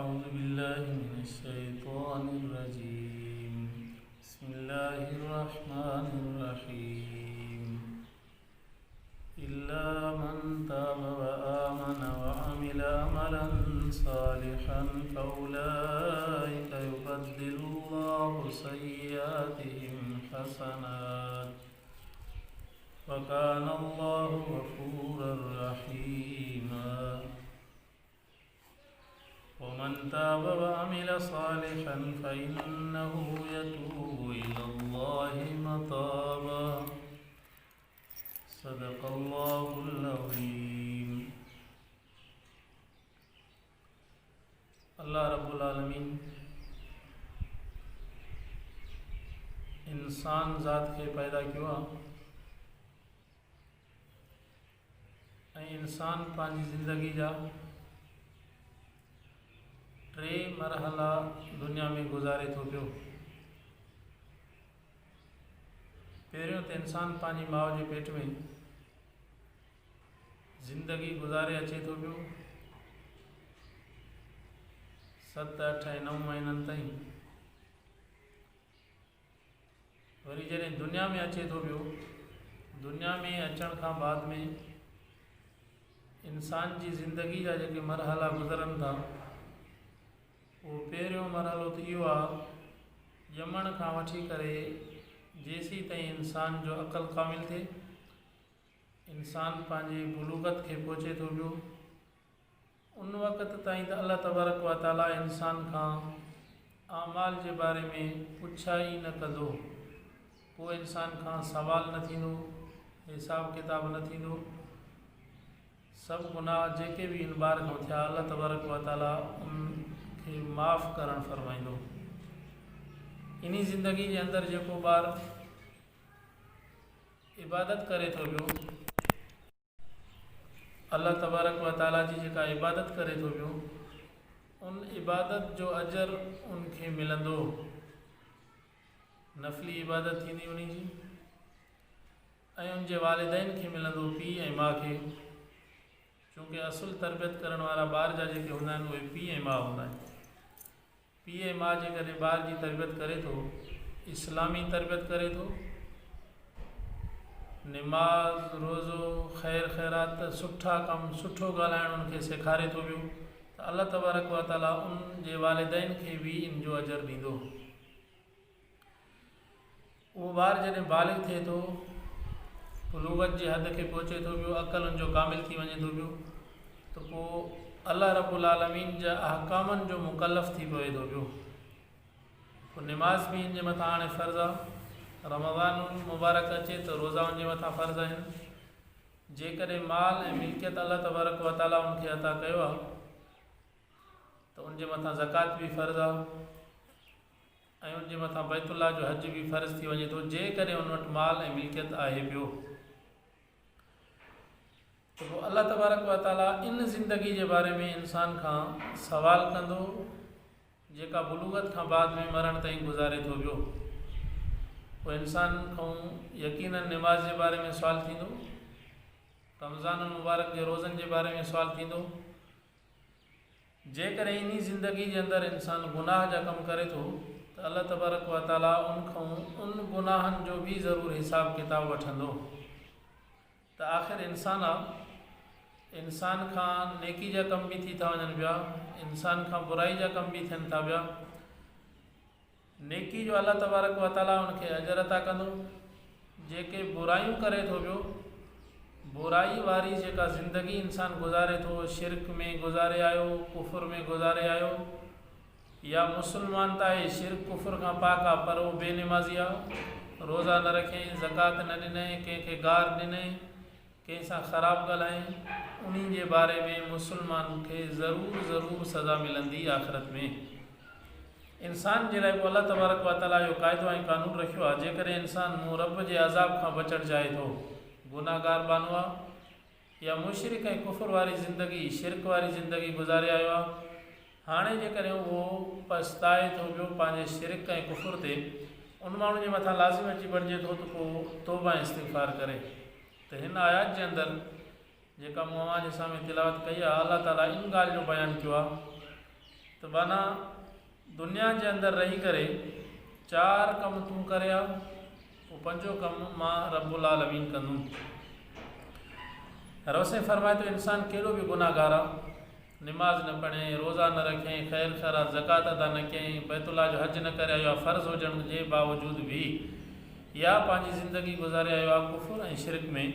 أعوذ بالله من الشيطان الرجيم بسم الله الرحمن الرحيم إلا من تاب وآمن وعمل عملا صالحا فأولئك يبدل الله سيئاتهم حسنات وڪان الله غفورا رحيما ومن تاب وعمل صالحا فإنه يتوب إلى الله متابا صدق الله العظيم الله رب العالمين انسان ذات کي پيدا ڪيو آهي ۽ انسان پنهنجي زندگي جا ٽي مرحلا دنيا ۾ گذاري ٿو پيو. پهريون ته انسان پنهنجي ماء جي پيٽ ۾ زندگي گذاري اچي ٿو پيو. ست، اٺ ۽ نو مهينن تائين وري جڏهن دنيا ۾ اچي ٿو پيو، دنيا ۾ اچڻ کان بعد ۾ انسان جي زندگي جا جيڪي مرحلا گذرن ٿا، اهو پهريون مرحلو ته اهو آهي ڄمڻ کان وٺي ڪري جيسين تائين انسان جو عقل ڪامل ٿئي، انسان پنهنجي بلوغت کي پهچي ٿو پيو، ان وقت تائين ته الله تبارڪ و تعاليٰ انسان کان اعمال جي باري ۾ پڇا ئي نه ڪندو، ڪو انسان کان سوال نه ٿيندو، حساب ڪتاب نه ٿيندو، سڀ گناهه جيڪي به ان ٻار کان ٿيا الله تبارڪ و تعاليٰ ان کي معاف ڪرڻ فرمائيندو. انهي زندگي جي اندر جيڪو ٻار عبادت ڪري ٿو پيو، الله تبارڪ و تعاليٰ جي جيڪا عبادت ڪري ٿو پيو، ان عبادت جو اجر ان کي ملندو. نفلي عبادت ٿيندي انهي جي ۽ ان جي والدين کي ملندو، پيء ۽ ماء کي، چونڪه اصل تربيت ڪرڻ وارا ٻار جا جيڪي هوندا آهن اهي پيء ۽ ماء هوندا آهن. پيء ۽ ماء جيڪڏهن ٻار جي تربيت ڪري ٿو، اسلامي تربيت ڪري ٿو، نماز، روزو، خير خيرات، سٺا ڪم، سٺو ڳالهائڻ ان کي سيکاري ٿو پيو ته الله تبارڪ و تعاليٰ ان جي والدين کي به ان جو اجر ڏيندو. اهو ٻار جڏهن بالغ ٿئي ٿو، بلوغت جي حد کي پهچي ٿو پيو، عقل ان جو ڪامل ٿي وڃي ٿو پيو ته پوء الله رب العالمين جا احڪامن جو مڪلف ٿي پوي ٿو پيو. پوء نماز به ان جي مٿان هاڻي فرض آ. رمضان المبارڪ اچي ته روزا ان جي مٿان فرض آهن. جيڪڏهن مال ۽ ملڪيت الله تبارڪ وتعاليٰ ان کي عطا ڪيو آ ته ان جي مٿان زڪوات به فرض آ. ۽ ان جي مٿان بيت الله جو حج به فرض ٿي وڃي ٿو جيڪڏهن ان وٽ مال ۽ ملڪيت آهي پيو ته پوء الله تبارڪ و تعالي ان زندگي جي باري ۾ انسان کان سوال ڪندو جيڪا بلوغت کان بعد ۾ مرڻ تائين گذاري ٿو پيو. پوء انسان کان يقيناً نماز جي باري ۾ سوال ٿيندو، رمضان المبارڪ جي روزن جي باري ۾ سوال ٿيندو. جيڪڏهن انهي زندگي جي اندر انسان گناهه جا ڪم ڪري ٿو ته الله تبارڪ و تعالي ان کان ان گناهن جو به ضرور حساب ڪتاب وٺندو ته آخر انسان آ انسان کان نيڪي جا ڪم به ٿي ٿا وڃن پيا انسان کان برائي جا ڪم به ٿين ٿا پيا. نيڪي جو الله تبارڪ و تعاليٰ ان کي اجر عطا ڪندو، جيڪي برايون ڪري ٿو پيو، برائي واري جيڪا زندگي انسان گذاري ٿو، شرڪ ۾ گذاري آيو، ڪفر ۾ گذاري آيو يا مسلمان ته آهي شرڪ ڪفر کان پاڪ آ پر اهو بي نمازي آ، روزا نه رکيائين، زڪوات نه ڏنائين، ڪنهن کي گار ڏنائين، ڪنهن سان خراب ڳالهائين، انهي جي باري ۾ مسلمان کي ضرور ضرور سزا ملندي آخرت ۾. انسان جي لاء پوء الله تبارڪ و تعاليٰ اهو قاعدو ۽ قانون رکيو آهي، جيڪڏهن انسان مون رب جي عذاب کان بچڻ چاهي ٿو، گنهگار ٻانهو آهي يا مشرڪ ۽ ڪفر واري زندگي، شرڪ واري زندگي گذاري آيو آهي، هاڻي جيڪڏهن اهو پڇتائي ٿو پيو پنهنجي شرڪ ۽ ڪفر تي، ان ماڻهو جي مٿان لازم اچي بڻجي ٿو ته پوء توبه ۽ استغفار ڪري. ته هن آيات جي اندر جيڪا مون اوهان جي سامهين تلاوت ڪئي آهي الله تعالي ان ڳالهه جو بيان ڪيو آهي ته ٻانها دنيا جي اندر رهي ڪري چار ڪم تون ڪري آ پوء پنجون ڪم مان رب العالمين ڪندم. رب سائين فرمائي ٿو انسان ڪيڏو به گناهگار آ، نماز نه پڙهيائين، روزا نه رکيائين، خير خيرات زڪوات ادا نه ڪيائين، بيت الله جو حج نه ڪري آيو آ فرض هجڻ جي باوجود به يا پنهنجي زندگي گذاري آيو آ ڪفر ۽ شرڪ ۾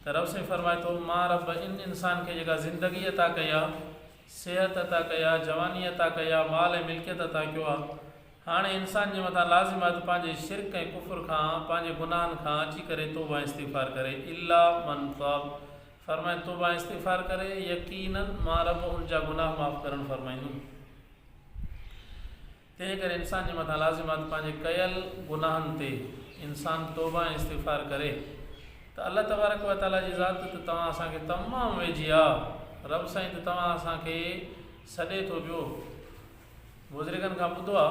ته رب سائين فرمائي ٿو مان رب ان انسان کي جيڪا زندگي عطا ڪئي آ صحت عطا ڪئي آ، جواني عطا ڪئي آ، مال ۽ ملڪيت عطا ڪيو آ. هاڻي انسان جي مٿان لازم آهي ته پنهنجي شرڪ ۽ ڪفر کان، پنهنجي گناهن کان اچي ڪري توبه ۽ استغفار ڪري. الا من تاب فرمائي توبه ۽ استغفار ڪري، يقيناً مان رب ان جا گناهه معاف ڪرڻ فرمائيندم. تنهن ڪري انسان جي مٿان لازم آهي ته پنهنجي ڪيل گناهن تي انسان توبه ۽ استغفار ڪري ته الله تبارڪ و تعالي جي ذات ته توهان اسان کي تمام ويجهي آ، رب سائين ته توهان اسان کي سڏي ٿو پيو. بزرگن کان ٻڌو آ،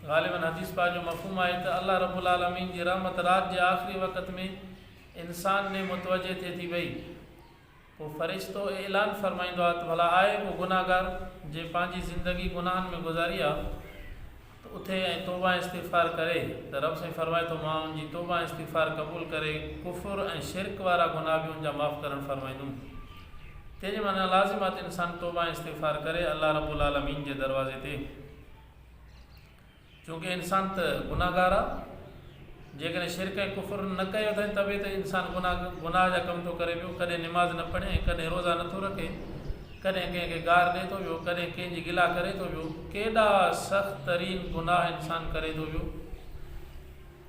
غالباً حديث پاڪ جو مفهوم آهي ته الله رب العالمين جي رحمت رات جي آخري وقت ۾ انسان ڏي متوجه ٿئي ٿي وئي. پوء فرشتو اعلان فرمائيندو آهي ته ڀلا آهي ڪو گنهگار جنهن پنهنجي زندگي گناهن ۾ گذاري آ ته اٿي ۽ توبه ۽ استغفار ڪري ته رب سائين فرمائي ٿو مان ان جي توبه ۽ استغفار قبول ڪري ڪفر ۽ شرڪ وارا گناهه به ان جا معاف ڪرڻ فرمائيندم. تنهن جي معنيٰ لازم آ ته انسان توبه ۽ استغفار ڪري الله رب العالمين جي دروازي تي. چونڪه انسان ته گنهگار آ، جيڪڏهن شرڪ ۽ ڪفر نه ڪيو اٿائين ته به ته انسان گناهه گناهه جا ڪم ٿو ڪري پيو، ڪڏهن نماز نه پڙهي ۽ ڪڏهن روزا نه ٿو رکي، ڪڏهن ڪنهن کي گار ڏئي ٿو پيو، ڪڏهن ڪنهن جي گلا ڪري ٿو پيو، ڪيڏا سخت ترين گناهه انسان ڪري ٿو پيو.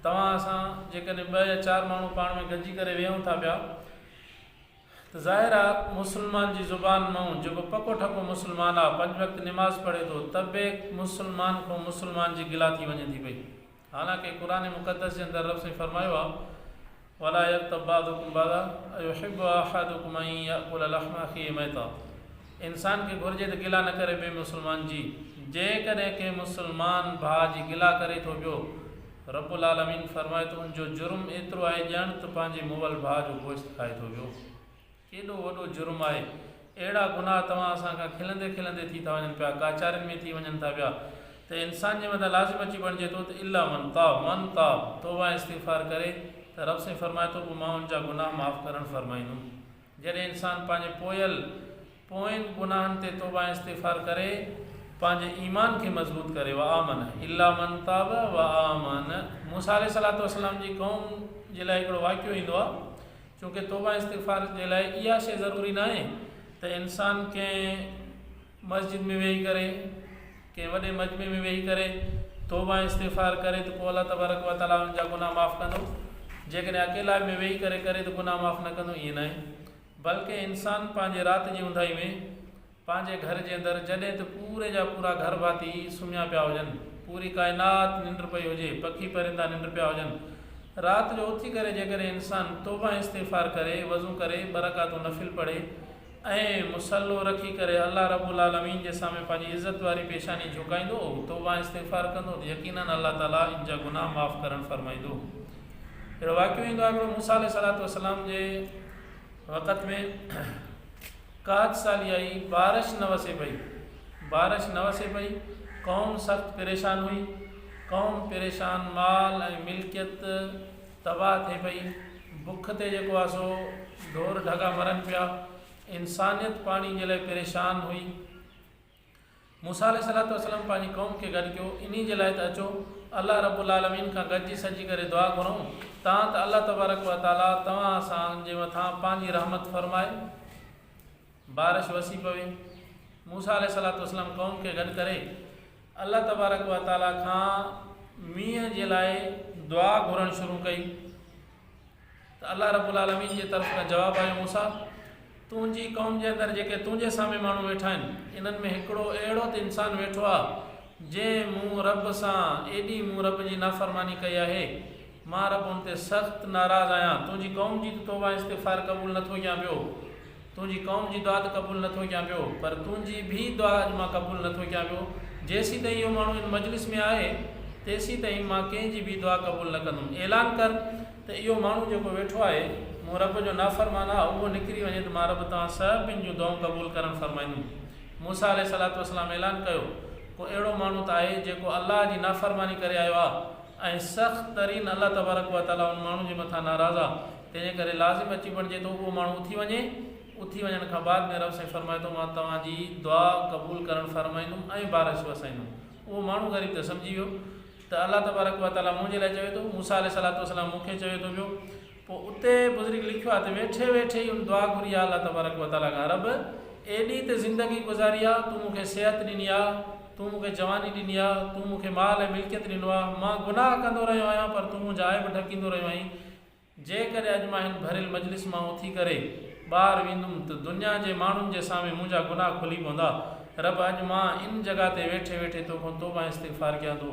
توهان اسان جيڪڏهن ٻه يا چار ماڻهو پاڻ ۾ گڏجي ڪري ويهون ٿا پيا ته ظاهر آ مسلمان جي زبان مئون جيڪو پڪو ٺڪو مسلمان آ پنج وقت نماز پڙهي ٿو ته به مسلمان کون مسلمان جي گلا ٿي وڃي ٿي پئي حالانڪه قرآن مقدس جي اندر رب سائين فرمايو آ ولا يغتب بعضكم بعضا ايحب احدكم ان ياڪل لحم اخيه ميتا انسان کي گهرجي ته گلا نه ڪري ٻئي مسلمان جي جيڪڏهن ڪنهن مسلمان ڀاء جي گلا ڪري ٿو پيو رب العالمين فرمائي ٿو ان جو جرم ايترو آهي ڄڻ ته پنهنجي مئل ڀاء جو گوشت کائي ٿو ويو. ڪيڏو وڏو جرم آهي. اهڙا گناهه توهان اسان کان کلندي کلندي ٿي ٿا وڃن پيا، ڪاچارين ۾ ٿي وڃن ٿا پيا ته انسان جي مٿان لازم اچي بڻجي ٿو ته الا من تاب، من تاب، توبه ۽ استغفار ڪري ته رب سائين فرمائي ٿو پوء مان ان جا گناهه معاف ڪرڻ فرمائيندم. جڏهن انسان پنهنجي پويل پوين گناهن تي توبه ۽ استغفار ڪري پنهنجي ايمان کي مضبوط ڪري وآمن الا من تاب وآمن موسيٰ عليه الصلوة والسلام جي قوم جي لاء هڪڙو واقعو ايندو آهي چونڪه توبه ۽ استغفار جي لاء اها شيء ضروري ناهي ته انسان ڪنهن مسجد ۾ ويهي ڪري ڪنهن وڏي مجمعي ۾ ويهي ڪري توبه ۽ استغفار ڪري ته پوء الله تبارڪ وتعاليٰ ان جا گناهه معاف ڪندو جيڪڏهن اڪيلائي ۾ ويهي ڪري ڪري ته گناهه معاف نه ڪندو ائين ناهي بلڪه انسان پنهنجي رات جي اونداهي ۾ پنهنجي گهر جي اندر جڏهن ته پوري جا پورا گهر ڀاتي سمهيا پيا هجن، پوري ڪائنات ننڊ پئي هجي، پکي پرندا ننڊ پيا هجن، رات جو اٿي ڪري جيڪڏهن انسان توبه ۽ استغفار ڪري، وضو ڪري، ٻه رڪعتون نفل پڙهي ۽ مصلو رکي ڪري الله رب العالمين جي سامهون پنهنجي عزت واري پيشاني جهڪائيندو، توبه ۽ استغفار ڪندو ته يقيناً الله تعاليٰ ان جا گناهه معاف ڪرڻ فرمائيندو. اهڙو واقعو ايندو آهي هڪڙو موسيٰ عليه الصلوة والسلام جي وقت ۾ قحط سالي آئي بارش نه وسي پئي بارش نه وسي پئي قوم سخت پريشان هئي قوم پريشان مال ۽ ملڪيت تباهه ٿئي پئي بک تي جيڪو آهي سو ڍور ڍڳا مرن پيا انسانيت پاڻي جي لاء پريشان هئي موسيٰ عليه الصلوة والسلام پنهنجي قوم کي گڏ ڪيو انهي جي لاء ته اچو الله رب العالمين کان گڏجي سڏجي ڪري دعا گهرون تان ته الله تبارڪ و تعاليٰ توهان اسان جي مٿان پنهنجي رحمت فرمائي بارش وسي پوي. موسيٰ عليه الصلوة والسلام قوم کي گڏ ڪري الله تبارڪ و تعاليٰ کان مينهن جي لاء دعا گهرڻ شروع ڪئي. ته الله رب العالمين جي طرف کان جواب آيو، موسيٰ! تنهنجي قوم جي اندر جيڪي تنهنجي سامهين ماڻهو ويٺا آهن، انهن ۾ هڪڙو اهڙو ته انسان ويٺو آهي، جنهن مون رب سان ايڏي مون رب جي نافرماني ڪئي آهي، مان رب ان تي سخت ناراض آهيان، تنهنجي قوم جي ته توبه ۽ استغفار قبول نه ٿو ڪيان پيو، تنهنجي قوم جي دعا ته قبول نه ٿو ڪيان پيو، پر تنهنجي به دعا اڄ مان قبول نه ٿو ڪيان پيو، جيسيتائين اهو ماڻهو ان مجلس ۾ آهي، تيسيتائين مان ڪنهن جي به دعا قبول نه ڪندم. اعلان ڪر ته اهو ماڻهو جيڪو ويٺو آهي، مون رب جو نافرمان آهي، اهو نڪري وڃي ته مان رب توهان سڀن جون دعائون قبول ڪرڻ فرمائيندم. موسيٰ عليه الصلوة والسلام اعلان ڪيو، ڪو اهڙو ماڻهو ته آهي جيڪو الله جي نافرماني ڪري آيو آهي ۽ سخت ترين الله تبارڪ وتعاليٰ ان ماڻهو جي مٿان ناراض آهي، تنهنجي ڪري لازم اچي بڻجي ٿو اهو ماڻهو اٿي وڃي، اٿي وڃڻ کان بعد ۾ رب سائين فرمائي ٿو مان توهان جي دعا قبول ڪرڻ فرمائيندم ۽ بارش وسائيندم. اهو ماڻهو غريب ته سمجهي ويو ته الله تبارڪ وتعاليٰ منهنجي لاء چوي ٿو، موسيٰ عليه الصلوة والسلام مون کي چوي ٿو پيو. پوء اتي بزرگ لکيو آهي ته ويٺي ويٺي ئي ان دعا گهري آهي الله تبارڪ وتعاليٰ کان رب! ايڏي ته زندگي گذاري آ، تون مون کي صحت ڏني آ، تون مون کي جواني ڏني آ، تون مون کي مال ۽ ملڪيت ڏنو آ، مان گناهه ڪندو رهيو آهيان پر تون منهنجا عيب ڍڪيندو رهيو آهين، جيڪڏهن اڄ مان هن ڀريل مجلس مان اٿي ڪري ٻاهر ويندم ته دنيا جي ماڻهن جي سامهين منهنجا گناهه کلي پوندا، رب اڄ مان ان جڳهه تي ويٺي ويٺي توکان توبه ۽ استغفار ڪيان ٿو،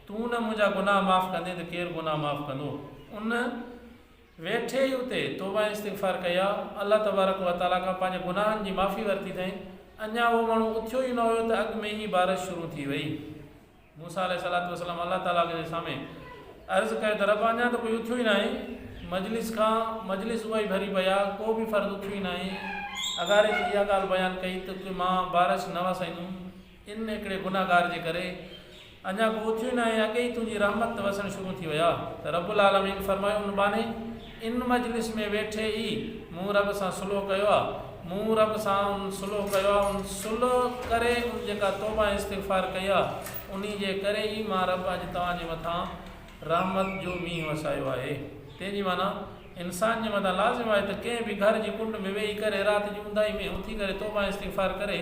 تون نه منهنجا گناهه معاف ڪندين ته ڪير گناهه معاف ڪندو؟ ان ويٺي ئي اتي توبه ۽ استغفار ڪئي آ، الله تبارڪ و تعاليٰ کان پنهنجي گناهن جي معافي ورتي اٿائين، اڃا اهو ماڻهو اٿيو ئي نه هيو ته اڳ ۾ ئي بارش شروع ٿي وئي. موسيٰ عليه الصلوة والسلام الله تعاليٰ جي سامهين عرض ڪيو ته رب اڃا ته ڪوئي اٿيو ئي ناهي، مجلس کان مجلس اها ئي ڀري پئي آ، ڪو به فرد اٿيو ئي ناهي، اگهاري تون اها ڳالهه بيان ڪئي ته مان بارش نه وسائيندم، ان هڪڙي گنهگار جي ڪري اڃا ڪو اٿيو ئي ناهي اڳي ئي تنهنجي رحمت ته وسڻ شروع ٿي وئي آ ته رب العالمين فرمايو ان ٻانهي ان مجلس ۾ ويٺي ئي مون رب سان صلح ڪيو آ مون رب سان ان صلح ڪيو آ ان صلح ڪري ان جيڪا توبه ۽ استغفار ڪئي آ انهي جي ڪري ئي مان رب اڄ توهان جي مٿان رحمت جو مينهن وسايو آهي. تنهن جي معنيٰ، انسان جي مٿان لازم آهي ته ڪنهن به گهر جي ڪنڊ ۾ ويهي ڪري رات جي اونداهي ۾ اٿي ڪري توبه ۽ استغفار ڪري،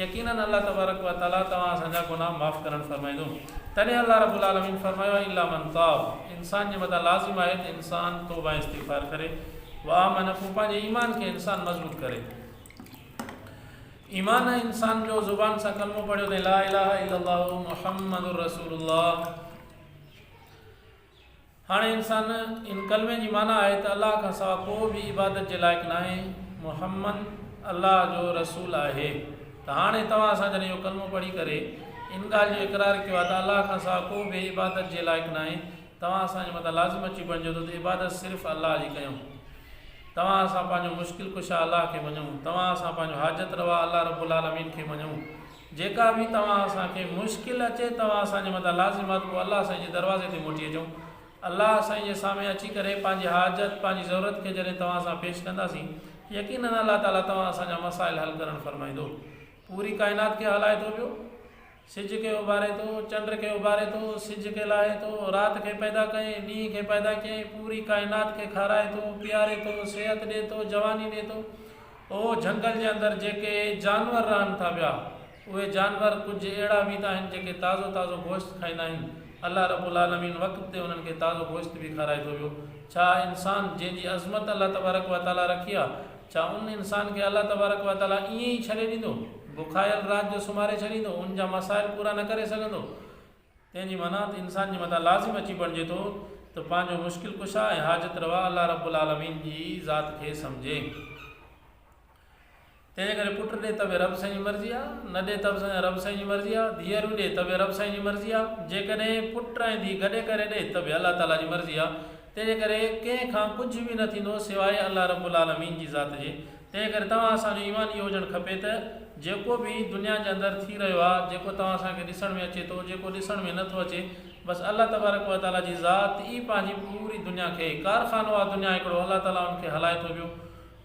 يقيناً الله تبارڪ و تعاليٰ توهان اسان جا گناهه معاف ڪرڻ فرمائيندو. تڏهن الله رب العالمين فرمايو آهي الا من تاب، انسان جي مٿان لازم آهي ته انسان توبه ۽ استغفار ڪري، وآمن، پوء پنهنجي ايمان کي انسان مضبوط ڪري. ايمان آهي انسان جو زبان سان ڪلمو پڙهيو ته لا اله الا الله محمد رسول الله. هاڻي انسان ان ڪلمي جي معنيٰ آهي ته الله کان سوا ڪو به عبادت جي لائق ناهي، محمد الله جو رسول آهي ته هاڻي توهان اسان جڏهن اهو ڪلمو پڙهي ڪري ان ڳالهه جو اقرار ڪيو آهي ته الله کان سوا ڪو به عبادت جي لائق ناهي توهان اسان جي مٿان لازم اچي بڻجي ٿو ته عبادت صرف الله جي ڪيون توهان اسان پنهنجو مشڪل ڪشا الله کي مڃون توهان اسان پنهنجو حاجت روا الله رب العالمين کي مڃون جيڪا به توهان اسان کي مشڪل اچي توهان اسان جي مٿان لازم آهي ته پوء الله سائين جي دروازي تي موٽي اچون. الله سائين جي سامهين اچي ڪري پنهنجي حاجت، پنهنجي ضرورت کي جڏهن توهان سان پيش ڪنداسين يقيناً الله تعالي توهان اسان جا مسائل حل ڪرڻ فرمائيندو. پوري ڪائنات کي هلائي ٿو پيو. سج کي اڀاري ٿو، چنڊ کي اڀاري ٿو، سج کي لاهي ٿو، رات کي پيدا ڪيائين، ڏينهن کي پيدا ڪيائين، پوري ڪائنات کي کارائي ٿو، پياري ٿو، صحت ڏي ٿو، جواني ڏي ٿو. او جهنگل جي اندر جيڪي جانور رهن ٿا پيا، اهي جانور ڪجهه اهڙا به ته آهن جيڪي تازو تازو گوشت کائيندا آهن. الله رب العالمين وقت تي انهن کي تازو گوشت به کارائي ٿو پيو. ڇا انسان جنهن جي عظمت الله تبارڪ و تعاليٰ رکي آ، ڇا ان انسان کي الله تبارڪ و تعاليٰ ائين ئي ڇڏي ڏيندو؟ بکايل رات جو سمهاري ڇڏيندو؟ ان جا مسائل پورا نه ڪري سگهندو؟ تنهن جي معنيٰ ته انسان جي مٿان لازم اچي بڻجي ٿو ته پنهنجو مشڪل ڪشا ۽ حاجت روا الله رب العالمين جي ذات کي سمجهي. تنهن جي ڪري پٽ ڏي ته به رب سائين جي مرضي آ، نه ڏي ته به رب سائين جي مرضي آ، ڌيئرون ڏي ته به رب سائين جي مرضي آ، جيڪڏهن پٽ ۽ ڌيء گڏي ڪري ڏي ته به الله تعاليٰ جي مرضي آ، تنهن جي ڪري ڪنهن کان ڪجهه به نه ٿيندو سواء الله رب العالمين جي ذات جي. تنهن ڪري توهان اسان جو ايمان اهو هجڻ کپي ته جيڪو به دنيا جي اندر ٿي رهيو آهي، جيڪو توهان اسان کي ڏسڻ ۾ اچي ٿو، جيڪو ڏسڻ ۾ نه ٿو اچي، بس الله تبارڪ و تعاليٰ جي ذات ئي پنهنجي پوري دنيا کي، ڪارخانو آهي دنيا هڪڙو، الله تعاليٰ ان کي هلائي ٿو پيو.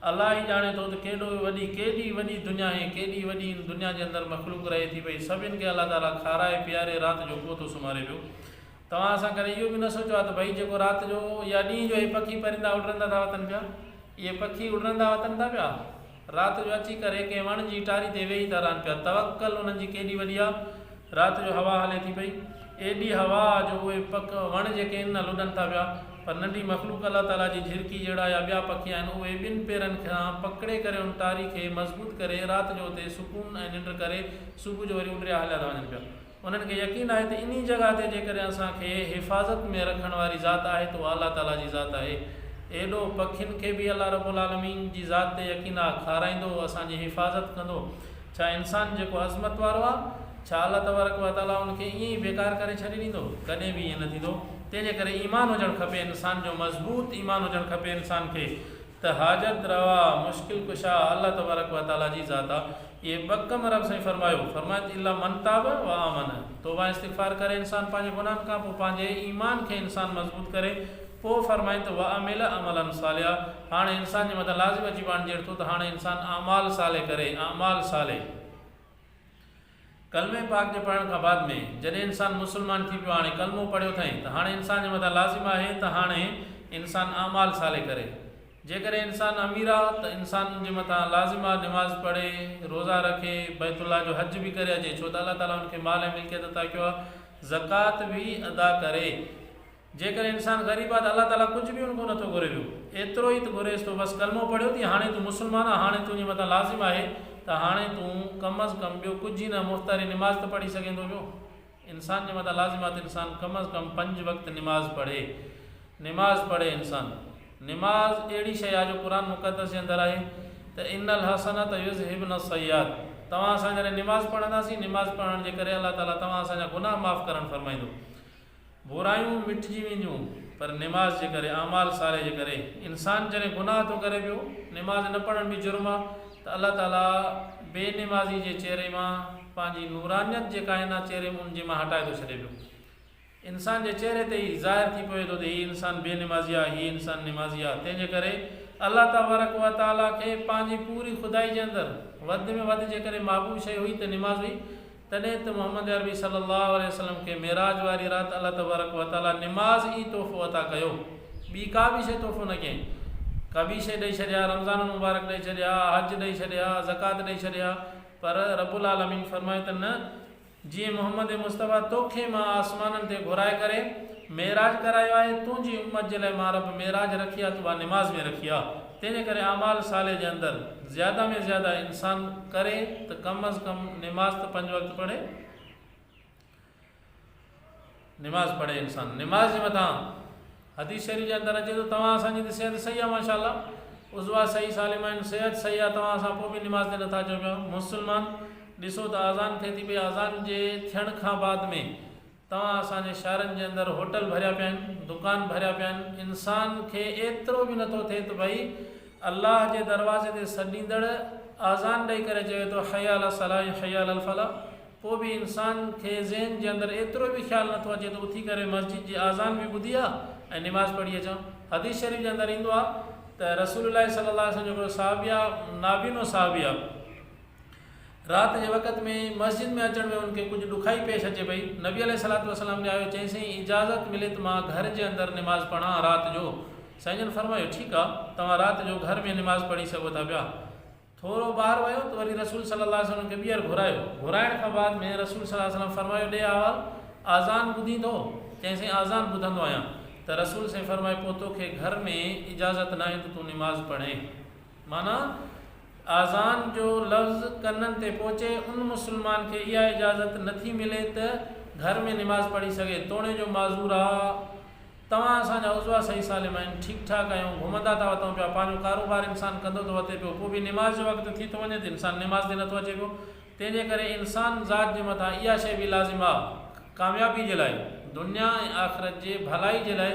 الله ئي ڄاڻي ٿو ته ڪيڏو وڏي، ڪيڏي وڏي دنيا آهي، ڪيڏي وڏي ان دنيا جي اندر مخلوق رهي ٿي پئي، سڀن کي الله تعاليٰ کارائي پياري رات جو ڪو ٿو سمهاري پيو. توهان اسان ڪڏهن اهو به نه سوچيو آهي ته ڀئي جيڪو رات جو يا ڏينهن جو اهي پکي پرندا اڏرندا ٿا وتن پيا، اهي پکي اڏرندا وتن ٿا پيا، رات جو اچي ڪري ڪنهن وڻ جي ٽاري تي ويهي ٿا رهن پيا، توڪل انهن جي ڪيڏي وڏي آهي، رات جو هوا هلي ٿي پئي، ايڏي هوا جو اهي پک وڻ جيڪي آهن نه لڏن ٿا پيا، پر ننڍي مخلوق الله تعاليٰ جي جهرڪي جهڙا يا ٻيا پکي آهن اهي ٻن پيرن کان پڪڙي ڪري ان ٽاري کي مضبوط ڪري رات جو اتي سڪون ۽ ننڊ ڪري صبح جو وري اڏريا هليا ٿا وڃن پيا. انهن کي يقين آهي ته انهي جڳهه تي جيڪڏهن اسان کي حفاظت ۾ رکڻ واري ذات آهي ته اها الله تعاليٰ جي ذات آهي. ايڏو پکين کي به الله رب العالمين جي ذات تي يقين آهي، کارائيندو، اسان جي حفاظت ڪندو. ڇا انسان جيڪو عظمت وارو آهي، ڇا الله تبارڪ و تعاليٰ ان کي ائين ئي بيڪار ڪري ڇڏي ڏيندو؟ ڪڏهن به ائين نه ٿيندو. تنهن جي ڪري ايمان هجڻ کپي انسان جو مضبوط ايمان هجڻ کپي انسان کي ته حاجت روا، مشڪل ڪشا الله تبارڪ و تعاليٰ جي ذات آهي. اهي ٻه ڪم رب سائين فرمايو، فرمايو ته الا من تاب و آمن، توبه ۽ استغفار ڪري انسان پنهنجي گناهن کان پوء پنهنجي ايمان کي انسان مضبوط ڪري پوء فرمائين ته وعمل عملا صالحا هاڻي انسان جي مٿان لازم اچي بڻجي ٿو ته هاڻي انسان اعمال صالح ڪري، اعمال صالح. ڪلمي پاڪ جي پڙهڻ کان بعد ۾ جڏهن انسان مسلمان ٿي پيو هاڻي ڪلمو پڙهيو اٿائين ته هاڻي انسان جي مٿان لازم آهي ته هاڻي انسان اعمال صالح ڪري. جيڪڏهن انسان امير آ ته انسان جي مٿان لازم آ نماز پڙهي، روزا رکي، بيت الله جو حج به ڪري اچي ڇو ته الله تعالي ان کي مال ۽ ملڪيت عطا ڪيو آ، زڪوات به ادا ڪري. جيڪڏهن انسان غريب آ ته الله تعالي ڪجهه به ان کان نٿو گهري پيو، ايترو ئي ته گهريس ٿو بس ڪلمو پڙهيو ٿي هاڻي تون مسلمان آ هاڻي تنهنجي مٿان لازم آهي ته هاڻي تون ڪم از ڪم ٻيو ڪجهه ئي نه مفت واري نماز ته پڙهي سگهين ٿو پيو. انسان جي مٿان لازم آ ته انسان ڪم از ڪم پنج وقت نماز پڙهي. نماز پڙهي انسان. نماز اهڙي شيء آ جو قرآن مقدس جي اندر آهي ته ان الحسنات يذهبن السيئات توهان اسان جڏهن نماز پڙهنداسين نماز پڙهڻ جي ڪري الله تعالي توهان اسان جا گناهه معاف ڪرڻ فرمائيندو. برايون مٽجي وينديون پر نماز جي ڪري، اعمال صالح جي ڪري. انسان جڏهن گناهه ٿو ڪري پيو، نماز نه پڙهڻ به جرم آ ته الله تعالي بي نمازي جي چهري مان پنهنجي نورانيت جيڪا آهي نه چهري ان جي مان هٽائي ٿو ڇڏي پيو. انسان جي چهري تي ئي ظاهر ٿي پوي ٿو ته هي انسان بي نمازي آ، هي انسان نمازي آ. تنهن جي ڪري الله تبارڪ و تعالي کي پنهنجي پوري خدائي جي اندر وڌ ۾ وڌ جيڪڏهن محبوب شيء هئي ته نماز هئي. تڏهن ته محمد عربي صلّي اللّٰه عليه وسلّم کي معراج واري رات الله تبارڪ و تعاليٰ نماز ئي تحفو عطا ڪيو، ٻي ڪا به شيء تحفو نه ڪيائين. ڪا ٻي شيء ڏئي ڇڏي ها، رمضان المبارڪ ڏئي ڇڏي ها، حج ڏئي ڇڏي ها، زڪوات ڏئي ڇڏي ها، پر رب العالمين فرمايو ته نه، جيئن محمد مصطفيٰ توکي مان آسمانن تي گهرائي ڪري معراج ڪرايو آهي، تنهنجي امت جي لاء مان رب معراج رکي آ ته اها نماز ۾ رکي آ. تنهنجي ڪري اعمال صالح جي اندر زياده ۾ زياده انسان ڪري ته ڪم از ڪم نماز ته پنج وقت پڙهي. نماز پڙهي انسان نماز جي مٿان حديث شريف جي اندر اچي ٿو توهان اسان جي ته صحت صحيح آهي ماشاء الله عضوا صحيح سالم آهن صحت صحيح آهي توهان اسان پوء به نماز تي نٿا اچو پيا مسلمان ڏسو ته اذان ٿئي ٿي پئي اذان جي ٿيڻ کان بعد ۾ توهان اسان جي شهرن جي اندر هوٽل ڀريا پيا آهن، دڪان ڀريا پيا آهن، انسان کي ايترو به نٿو ٿئي ته ڀئي الله جي دروازي تي سڏيندڙ آذان ڏئي ڪري چوي ٿو حي علي الصلاة ۽ حي علي الفلاح پوء به انسان کي ذهن جي اندر ايترو به خيال نٿو اچي ته اٿي ڪري مسجد جي آذان به ٻڌي آ ۽ نماز پڙهي اچان. حديث شريف جي اندر ايندو آ ته رسول الله صلي الله عليه وسلم جو هڪڙو صحابي آ نابينو صحابي آ، رات جي وقت ۾ مسجد ۾ اچڻ ۾ ان کي ڪجهه ڏکائي پيش اچي پئي. نبي عليه الصلوة والسلام ڏي آيو، چيائين سائين اجازت ملي ته مان گهر جي اندر نماز پڙهان رات جو. سائين جن فرمايو ٺيڪ آ توهان رات جو گهر ۾ نماز پڙهي سگهو ٿا پيا. ٿورو ٻاهر ويو ته وري رسول صلي الله عليه وسلم کي ٻيهر گهرايو. گهرائڻ کان بعد ۾ رسول صلي الله عليه وسلم فرمايو ڏي احوال آذان ٻڌين ٿو؟ چيائين سائين آذان ٻڌندو آهيان. ته رسول سائين فرمايو پوء توکي گهر ۾ اجازت ناهي ته تون نماز پڙهين. معنيٰ، آذان جو لفظ ڪنن تي پهچي، ان مسلمان کي اها اجازت نه ٿي ملي ته گهر ۾ نماز پڙهي سگهي، توڻي جو معذور آ، توهان اسان جا عضوا صحيح سالم آهن، ٺيڪ ٺاڪ آهيون، گهمندا ٿا وتون پيا، پنهنجو ڪاروبار انسان ڪندو ٿو وتي پيو، پوء به نماز جو وقت ٿي ٿو وڃي ته انسان نماز تي نه ٿو اچي پيو، تنهن جي ڪري انسان ذات جي مٿان اها شيء به لازم آ، ڪاميابي جي لاء، دنيا ۽ آخرت جي ڀلائي جي لاء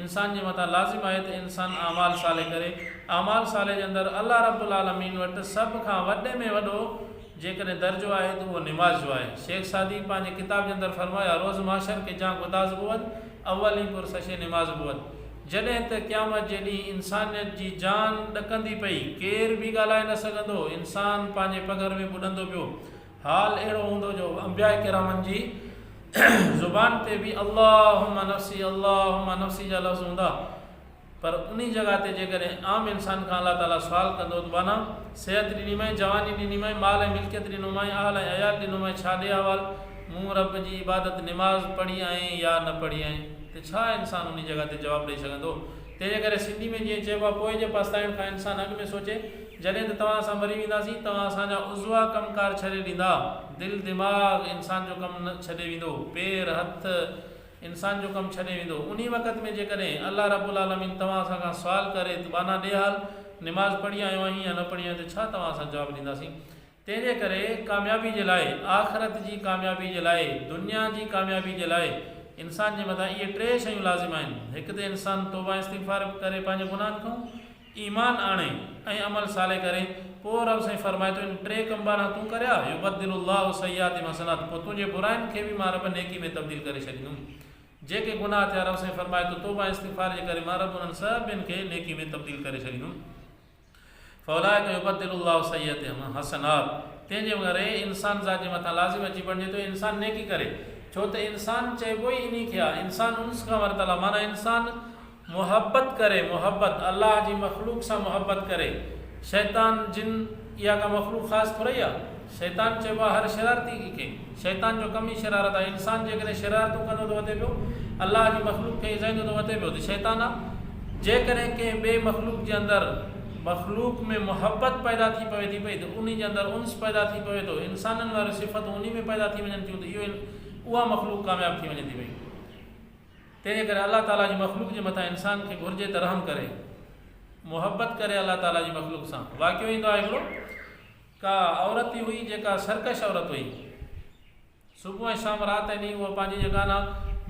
انسان جي مٿان لازم آهي ته انسان اعمال صالح ڪري. اعمال صالح جي اندر الله رب العالمين وٽ سڀ کان وڏي ۾ وڏو جيڪڏهن درجو آهي ته اهو نماز جو آهي. شيخ سعدي پنهنجي ڪتاب جي اندر فرمايو آهي، روز محشر ڪي جان گداز بود، اولين پرسش نماز بود. جڏهن ته قيامت جي ڏينهن انسانيت جي جان ڏڪندي پئي، ڪير به ڳالهائي نه سگهندو، انسان پنهنجي پگهر ۾ ٻڏندو پيو، حال اهڙو هوندو جو انبياء ڪرامن جي زبان تي به اللهم نفسي اللهم نفسي جا لفظ هوندا، پر انهي جڳهه تي جيڪڏهن عام انسان کان الله تعاليٰ سوال ڪندو ته ٻانها! صحت ڏنيمانء، جواني ڏنيمانء، مال ۽ ملڪيت ڏنومانء، اهل ۽ عيال ڏنومانء، ڇا ڏي احوال؟ مون رب جي عبادت، نماز، پڙهي آهين يا نه پڙهي آهين؟ ته ڇا انسان انهي جڳهه تي جواب ڏئي سگهندو؟ تنهن جي ڪري سنڌي ۾ جيئن چئبو آهي پوء جي پستائڻ کان انسان اڳ ۾ سوچي، جڏهن ته توهان اسان مري وينداسين، توهان اسان جا عضوا ڪم ڪار ڇڏي ڏيندا، دل دماغ انسان جو ڪم نه ڇڏي ويندو، پير هٿ انسان جو ڪم ڇڏي ويندو، انهي وقت ۾ جيڪڏهن الله رب العالمين توهان اسان کان سوال ڪري ته ٻانها ڏي حال، نماز پڙهي آيو آهين يا نه پڙهي آيو ته ڇا توهان اسان جواب ڏينداسين؟ تنهن جي ڪري ڪاميابي جي لاء، آخرت جي ڪاميابي جي لاء، دنيا جي ڪاميابي جي لاء انسان جي مٿان اهي ٽي شيون لازم آهن، هڪ ته انسان توبه ۽ استغفار ڪري پنهنجي گناهن کان، ايمان آڻي ۽ عمل صالح ڪري، پوء رب سائين فرمائي ٿو، ان ٽي ڪم ٻانها تون ڪريا، يبدل الله سيئاتهم حسنات، پوء تنهنجي براين کي به مان رب نيڪي ۾ تبديل ڪري ڇڏيندم. جيڪي گناهه ٿيا رب سائين فرمائي ٿو، توبه ۽ استغفار جي ڪري مان رب انهن سڀن کي نيڪي ۾ تبديل ڪري ڇڏيندم. فاولئک يبدل الله سيئاتهم حسنات، تنهن جي ڪري انسان ذات جي مٿان لازم اچي بڻجي ٿو انسان نيڪي ڪري، ڇو ته انسان چئبو ئي انهي کي آهي، انسان انس کان ورتل آهي، معنيٰ انسان محبت ڪري، محبت، الله جي مخلوق سان محبت ڪري، شيطان، جن، اها ڪا مخلوق خاص ٿورئي آهي، شيطان چئبو آهي هر شرارتي کي، شيطان جو ڪم ئي شرارت آهي، انسان جيڪڏهن شرارتون ڪندو ٿو وتي پيو، الله جي مخلوق کي ايذائيندو ٿو وتي پيو ته شيطان آهي، جيڪڏهن ڪنهن ٻئي مخلوق جي اندر مخلوق ۾ محبت پيدا ٿي پوي ٿي پئي ته انهي جي اندر انس پيدا ٿي پوي ٿو، انسانن واريون صفتون انهي ۾ پيدا ٿي وڃن ٿيون ته اهو اها مخلوق ڪامياب ٿي وڃي ٿي پئي. تنهنجي ڪري الله تعاليٰ جي مخلوق جي مٿان انسان کي گهرجي ته رحم ڪري، محبت ڪري الله تعاليٰ جي مخلوق سان. واقعو ايندو آهي هڪڙو ڪا عورت ئي هئي جيڪا سرڪش عورت هئي. صبح ۽ شام رات ۽ ڏينهن اها پنهنجي جيڪا نه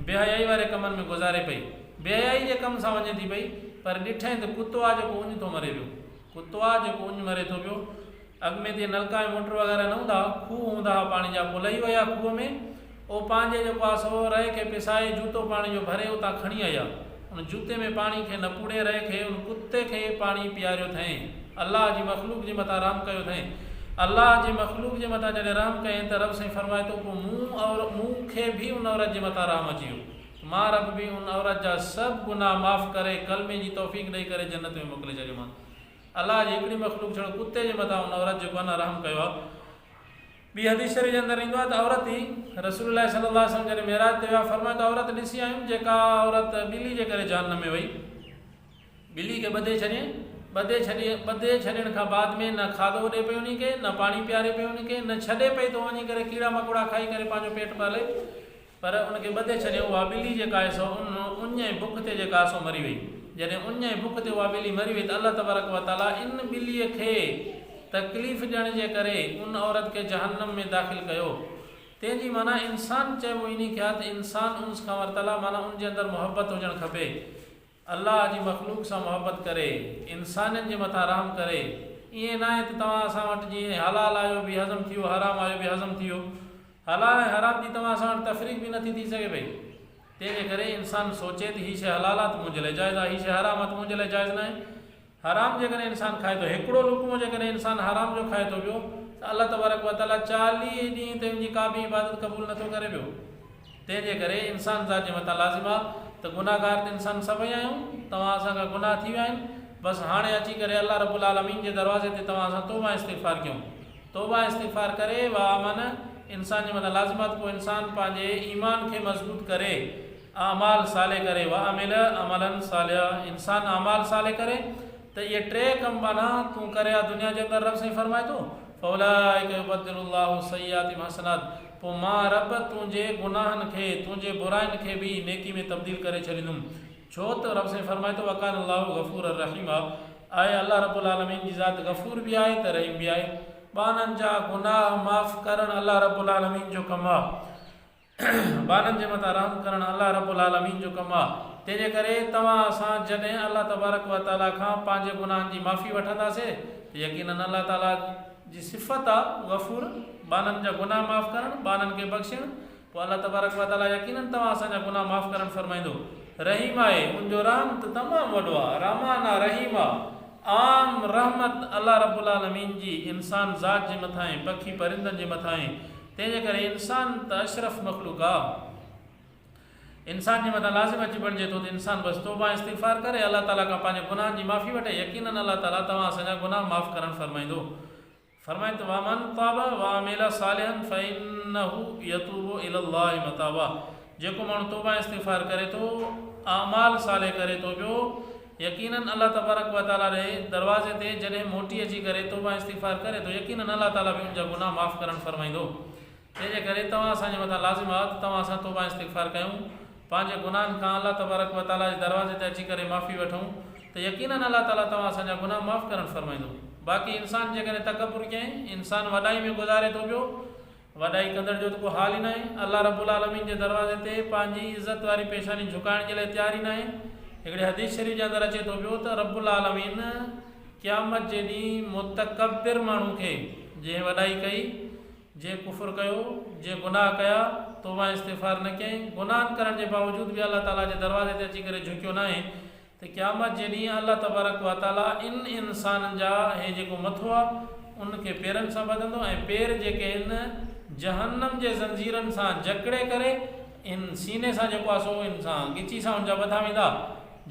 بي حيائي واري ڪمن ۾ گذاري پئي. بي حيائي جي ڪم سان وڃي ٿي پئي پر ڏٺائين ته ڪتو آ جيڪو اڃ ٿو مري پيو. ڪتو آ جيڪو اڃ مري ٿو پيو. اڳ ۾ ته نلڪا ۽ موٽر وغيره نه هوندا ها، کوهه هوندا ها پاڻي جا، پوء لهي ويا کوهه ۾، او پنهنجي جيڪو آ سو رئي کي پسائي جوتو پاڻي جو ڀري اتان کڻي آيا، ان جوتي ۾ پاڻي کي نپوڙي رئي کي ان ڪتي کي پاڻي پياريو ٿئين، الله جي مخلوق جي مٿان رحم ڪيو ٿئين، الله جي مخلوق جي مٿان جڏهن رحم ڪيائين ته رب سائين فرمائي ٿو پوء مون اور مون کي به ان عورت جي مٿان رحم اچي ويو ته مان رب به ان عورت جا سڀ گناهه معاف ڪري ڪلمي جي توفيق ڏئي ڪري جنت ۾ موڪلي ڇڏيومانس. الله جي هڪڙي مخلوق ڇڙو ڪتي جي مٿان ان عورت جيڪو آهي نه رحم ڪيو آهي. ٻي حديث شريف جي اندر ايندو آهي ته عورت ئي رسول الله صلي الله عليه وسلم جڏهن معراج تي ويا فرمايو ته عورت ڏسي آيم جيڪا عورت ٻلي جي ڪري جهنم ۾ وئي ٻلي کي ٻڌي ڇڏيائين ٻڌي ڇڏي ٻڌي ڇڏڻ کان بعد ۾ نه کاڌو ڏي پئي انهي کي نه پاڻي پياري پئي انهي کي نه ڇڏي پئي ته وڃي ڪري ڪيڙا مڪوڙا کائي ڪري پنهنجو پيٽ پالي پر ان کي ٻڌي ڇڏيو، اها ٻلي جيڪا آهي سو ان اڃ ۽ بک تي جيڪا آهي سو مري وئي. جڏهن اڃ ۽ بک تي اها ٻلي مري وئي ته الله تبارڪ و تعاليٰ ان ٻليء کي تڪليف ڏيڻ جي ڪري ان عورت کي جهنم ۾ داخل ڪيو. تنهن جي معنيٰ انسان چئبو انهي کي آهي ته انسان انس کان ورتل آهي معنيٰ ان جي اندر محبت هجڻ کپي. الله جي مخلوق سان محبت ڪري، انسانين جي مٿان رحم ڪري، ائين ناهي ته توهان اسان وٽ جيئن حلال آيو به هضم ٿي ويو حرام آيو به هضم ٿي ويو، حلال ۽ حرام جي توهان اسان وٽ تفريق به نٿي ٿي سگهي پئي، تنهن جي ڪري انسان سوچي ته هي شيء حلال آ ته منهنجي لاء جائز آ، هي شيء حرام آ ته منهنجي لاء جائز ناهي. حرام جيڪڏهن انسان کائي ٿو، هڪڙو لقمو جيڪڏهن انسان حرام جو کائي ٿو پيو ته الله تبارڪ وتعاليٰ 40 ڏينهن تائين ان جي ڪا به عبادت قبول نٿو ڪري پيو. تنهن جي ڪري انسان ذات جي مٿان لازم آ ته گنهگار ته انسان سڀئي آهيون، توهان اسان کان گناهه ٿي ويا آهن، بس هاڻي اچي ڪري الله رب العالمين جي دروازي تي توهان اسان توبه ۽ استغفار ڪيون. توبه ۽ استغفار ڪري وآمن انسان جي مٿان لازم آ ته پوء انسان پنهنجي ايمان کي مضبوط ڪري اعمال صالح ڪري وعمل عملا صالحا انسان اعمال صالح ڪري ته اهي ٽي ڪم ٻانها تون ڪري آ دنيا جي اندر رب سائين فرمائي ٿو فاولئک يبدل الله سيئاتهم حسنات پوء مان رب تنهنجي گناهن کي تنهنجي براين کي به نيڪي ۾ تبديل ڪري ڇڏيندم ڇو ته رب سائين فرمائي ٿو وڪان الله غفورا رحيما آهي الله رب العالمين جي ذات غفور به آهي ته رحيم به آهي ٻانهن جا گناهه معاف ڪرڻ الله رب العالمين جو ڪم آهي. ٻانهن جي مٿان رحم ڪرڻ الله رب العالمين جو ڪم آ، تنهنجي ڪري توهان اسان جڏهن الله تبارڪ و تعالي کان پنهنجي گناهن جي معافي وٺنداسي ته يقيناً الله تعالي جي صفت آ غفور، ٻانهن جا گناهه معاف ڪرڻ، ٻانهن کي بخشڻ، پوء الله تبارڪ و تعالي يقيناً توهان اسان جا گناهه معاف ڪرڻ فرمائيندو. رحيم آهي، ان جو رحم ته تمام وڏو آ، رحمان آ، رحيم آ، عام رحمت الله رب العالمين جي انسان ذات جي مٿان ۽ پکي پرندن جي مٿان آهي، تنهن جي ڪري انسان ته اشرف مخلوق آ. انسان جي مٿان لازم اچي بڻجي ٿو ته انسان بس توبه ۽ استغفار ڪري الله تعالي کان پنهنجي گناهن جي معافي وٺي يقيناً الله تعالي توهان اسان جا گناهه معاف ڪرڻ فرمائيندو. فرمائي ٿو ومن تاب وعمل صالحا فانه يتوب الي الله متابا جيڪو ماڻهو توبه ۽ استغفار ڪري ٿو اعمال صالح ڪري ٿو پيو يقيناً الله تبارڪ و تعاليٰ ڏي دروازي تي جڏهن موٽي اچي ڪري توبه ۽ استغفار ڪري ٿو يقيناً الله تعاليٰ به ان جا گناهه معاف ڪرڻ فرمائيندو. تنهن جي ڪري توهان اسان جي مٿان لازم آهي ته توهان سان توبه ۽ استغفار ڪيون، پنهنجي گناهن کان الله تبارڪ و تعاليٰ جي دروازي تي اچي ڪري معافي وٺون ته يقيناً الله تعاليٰ توهان اسان جا گناهه معاف ڪرڻ فرمائيندو. باقي انسان جيڪڏهن تڪبر ڪيائين، انسان وڏائي ۾ گذاري ٿو پيو، وڏائي ڪندڙ جو ته ڪو حال ئي ناهي، الله رب العالمين جي دروازي تي پنهنجي عزت واري پيشاني جهڪائڻ جي لاء تيار ئي ناهي، هڪڙي حديث شريف جي اندر اچي ٿو پيو ته رب العالمين قيامت جي ڏينهن متڪبر ماڻهو کي جنهن وڏائي ڪئي، جنهن ڪفر ڪيو، جنهن گناهه ڪيا، توبه ۽ استغفار نه ڪيائين، گناهن ڪرڻ جي باوجود به الله تعاليٰ جي دروازي تي اچي ڪري جهڪيو ناهي ته قيامت جي ڏينهن الله تبارڪ و تعاليٰ ان انسانن جا هي جيڪو مٿو آهي ان کي پيرن سان ٻڌندو ۽ پير جيڪي هن جهنم جي زنجيرن سان جڪڙي ڪري ان سيني سان جيڪو آهي سو ان سان ڳچي سان ان جا ٻڌا ويندا.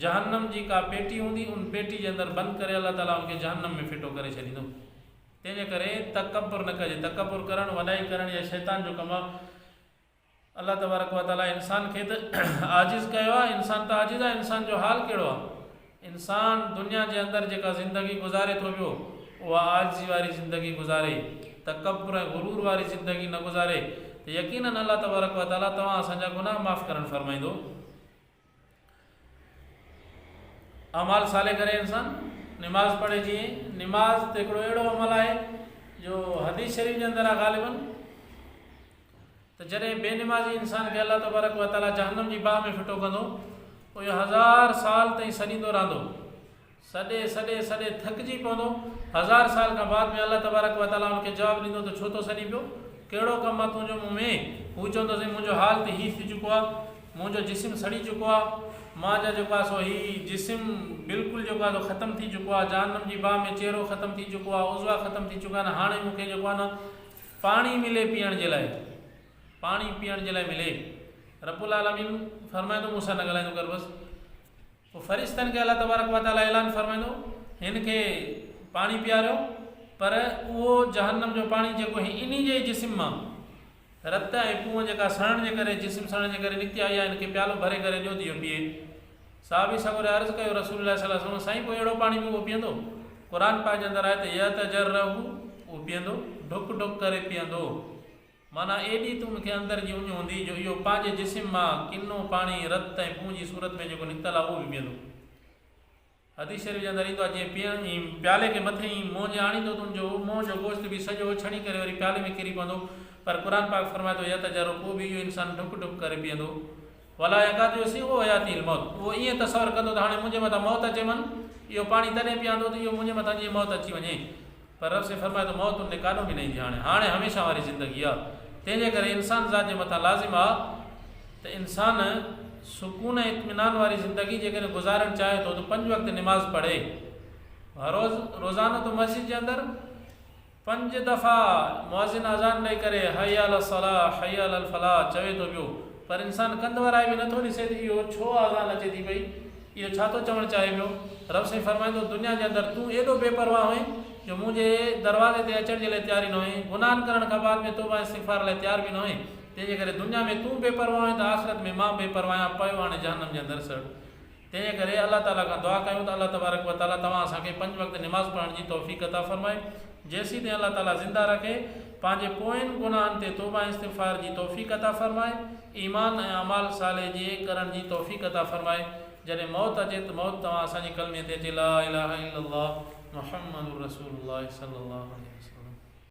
جهنم جي ڪا پيٽي هوندي ان پيٽي جي اندر بند ڪري الله تعاليٰ ان کي جهنم ۾ ڦٽو ڪري ڇڏيندو. تنهن جي ڪري تڪبر نه ڪجي. تڪبر ڪرڻ، وڏائي ڪرڻ اها شيطان جو ڪم آهي. الله تبارڪ و تعاليٰ انسان کي ته عاجز ڪيو آهي، انسان ته عاجز آهي، انسان جو حال ڪهڙو آهي؟ انسان دنيا جي اندر جيڪا زندگي گذاري ٿو پيو، اها عاجزي واري زندگي گذاري، تڪبر ۽ غرور واري زندگي نه گذاري ته يقيناً الله تبارڪ و تعاليٰ توهان اسان جا گناهه معاف ڪرڻ فرمائيندو. اعمال صالح ڪري انسان نماز پڙهي جيئن نماز ته هڪڙو اهڙو عمل آهي جو حديث شريف جي اندر آهي غالباً ته جڏهن بي نمازي انسان کي الله تبارڪ و تعاليٰ جهنم جي باهه ۾ ڦٽو ڪندو پوء اهو هزار سال تائين سڏيندو رهندو سڏي سڏي سڏي ٿڪجي پوندو هزار سال کان بعد ۾ الله تبارڪ و تعاليٰ ان کي جواب ڏيندو ته ڇو ٿو سڏين پيو ڪهڙو ڪم آ تنهنجو مون ۾ هو چوندو سائين منهنجو حال ته هي ٿي چڪو آ منهنجو جسم سڙي چڪو آ مان جا جيڪو آ سو هي جسم بلڪل جيڪو آ سو ختم ٿي چڪو آ جهنم جي باهه ۾ چهرو ختم ٿي چڪو آ عضوا ختم ٿي چڪا آهن هاڻي مون کي جيڪو آ نه پاڻي ملي پيئڻ جي لاء پاڻي پيئڻ جي لاء ملي رب العالمين فرمائيندو مون سان نه ڳالهائيندو ڪر بس پوء فرشتن کي الله تبارڪ وتعالي اعلان فرمائيندو هن کي پاڻي پياريو پر اهو جهنم جو پاڻي جيڪو هي انهي جي جسم مان رت ۽ پونء جيڪا سڙڻ جي ڪري جسم سڙڻ جي ڪري نڪتي آئي آهي هن کي پيالو ڀري ڪري ڏيو ته اهو پيئي صحابي سڳوري عرض ڪيو رسول الله صلي الله عليه وسلم سائين پوء اهڙو پاڻي به اهو پيئندو؟ قرآن پاڪ جي اندر آهي ته يتجرعه اهو پيئندو، ڍڪ ڍڪ ڪري پيئندو. معنيٰ ايڏي ته ان کي اندر جي اڃ هوندي جو اهو پنهنجي جسم مان ڪنو پاڻي رت ۽ پونء جي صورت ۾ جيڪو نڪتل آهي اهو به پيئندو. حديث شريف جي اندر ايندو آهي جيئن پيئڻ ۽ پيالي کي مٿي ۽ منهن جي آڻيندو ته ان جو منهن جو گوشت به سڄو ڇڻي ڪري وري پيالي ۾ ڪري پوندو پر قرآن پاڪ فرمائي ٿو يتجرعه پوء به اهو انسان ڍڪ ڍڪ ڪري پيئندو. ولا يڪاد يسيغه وياتيه الموت اهو ائين تصور ڪندو ته هاڻي منهنجي مٿان موت اچي من اهو پاڻي تڏهن پيئان ٿو ته اهو منهنجي مٿان جيئن موت اچي وڃي پر رب سائين فرمائي ٿو موت ان ڏي ڪاڏو به نه ايندي هاڻي هاڻي هميشه واري زندگي آ تنهن جي ڪري انسان ذات جي مٿان لازم آ ته انسان سڪون ۽ اطمينان واري زندگي جيڪڏهن گذارڻ چاهي ٿو ته پنج وقت نماز پڙهي هر روز روزانو ته مسجد جي اندر پنج دفعا مؤذن اذان ڏئي ڪري حي علی الصلوة حي علی الفلاح چوي ٿو پيو پر انسان ڪنڌ ورائي به نٿو ڏسي ته اهو ڇو اذان اچي ٿي پئي اهو ڇا ٿو چوڻ چاهي پيو رب سائين فرمائيندو دنيا جي اندر تون ايڏو بي پرواهه هئين جو منهنجي دروازي تي اچڻ جي لاء تيار ئي نه هئين گناهن ڪرڻ کان بعد ۾ توبه ۽ استغفار لاء تيار به نه هئين تنهن جي ڪري دنيا ۾ تون بي پرواهه هئين ته آخرت ۾ مان بي پرواهه آهيان پيو هاڻي جهنم جي اندر سڙ تنهن ڪري الله تعاليٰ کان دعا ڪيون ته الله تبارڪ و تعاليٰ توهان اسان کي پنج وقت نماز پڙهڻ جي توفيق عطا فرمائي، جيسين تائين الله تعاليٰ زنده رکي، پنهنجي پوين گناهن تي توبه ۽ استغفار جي توفيق عطا فرمائي، ايمان ۽ اعمال صالح جي ڪرڻ جي توفيق عطا فرمائي، جڏهن موت اچي ته موت توهان اسان جي ڪلمي تي اچي لا اله الا الله محمد رسول الله صلي الله عليه وسلم.